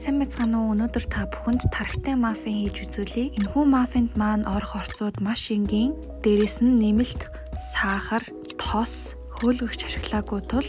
Сайн байцгаана уу? Өнөөдөр та бүхэнд тарагтай маффин хийж үзүүлье. Энэхүү маффинд маань орох орцууд маш энгийн. Дээрээс нь нэмэлт сахар, тос, хөөлгөгч ашиглаагүй тул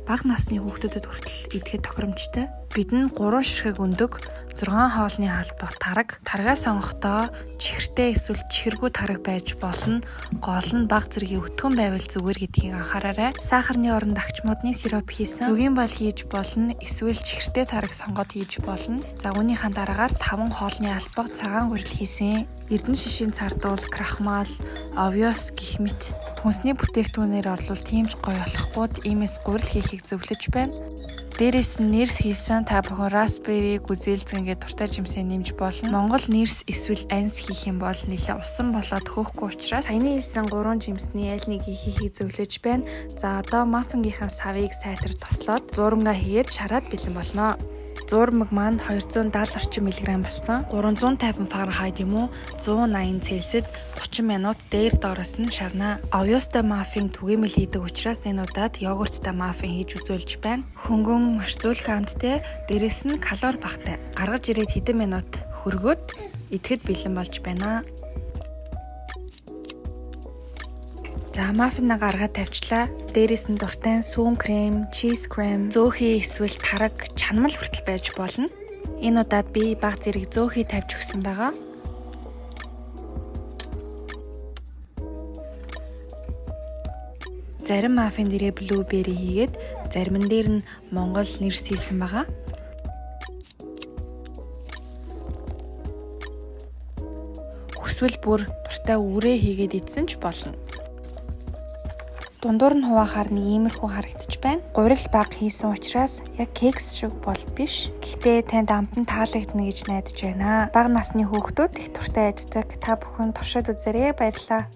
бага насны хүүхдүүдэд хүртэл идэхэд тохиромжтой. Бидэнд 3 ширхэг өндөг, 6 хоолны халбаг тараг, таргаа сонгохдоо чихэртэй эсвэл чихэргүй тараг байж болно. Гол нь бага зэргийн өтгөн байвал зүгээр гэдгийг анхаараарай. Сахарны оронд агчмуудны сироп хийсэн. Зүгийн бал хийж болно, эсвэл чихэртэй тараг сонгоод хийж болно. За, үүнийхээ дараагаар 5 хоолны албаг цагаан гурил хийсэн. Эрдэнэ шишийн цардуул, крахмал, овёс гэх мэт хүнсний бүтээгдэхүүнээр орлуул тийм ч гоё болохгүй, иймээс гурил хийхийг зөвлөж байна. Дээрээс нь нэрс хийсэн. Та бүхэн raspberry, гүзээлзгэн гээд дуртай жимсээ нэмж болно. Монгол нэрс эсвэл анс хийх юм бол нэлээ усан болоод хөөхгүй учраас саяны хэлсэн 3 жимсний аль нэгийг хийхийг зөвлөж байна. За, одоо маффингийнхаа савыг сайтар тослоод зуурамгаа хийгээд шараад бэлэн болно. Зуурмаг маань 270 орчим миллиграмм болсон. 350 Фahrenheit юм уу, 180 Цельсид 30 минут дээр доороос нь шарна. Овёстой маффин түгээмэл хийдэг учраас энэ удаад йогурттай маффин хийж үзүүлж байна. Хөнгөн, маш зөөлхөн амттай, дээрээс нь калори багатай. Гаргаж ирээд хэдэн минут хөргөөд идэхэд бэлэн болж байна. За, маффина гаргаад тавьчлаа. Дээрээс нь дуртай сүүн крем, cheese крем, зөөхий эсвэл тараг, чанмал хүртэл байж болно. Энэ удаад би бага зэрэг зөөхий тавьж өгсөн байгаа. Зарим маффин дээрээ blueberry хийгээд, зарим нь дээр нь монгол нэрс хийсэн байгаа. Хүсвэл бүр дуртай үрээ хийгээд идсэн ч болно. Дундуур нь хуваахаар нэг иймэрхүү харагдчих байна. Гурил бага хийсэн учраас яг кекс шиг бол биш. Гэхдээ танд амт нь таалагдана гэж найдаж байна. Бага насны хүүхдүүд их дуртай иддэг. Та бүхэн туршаад үзээрэй. Баярлалаа.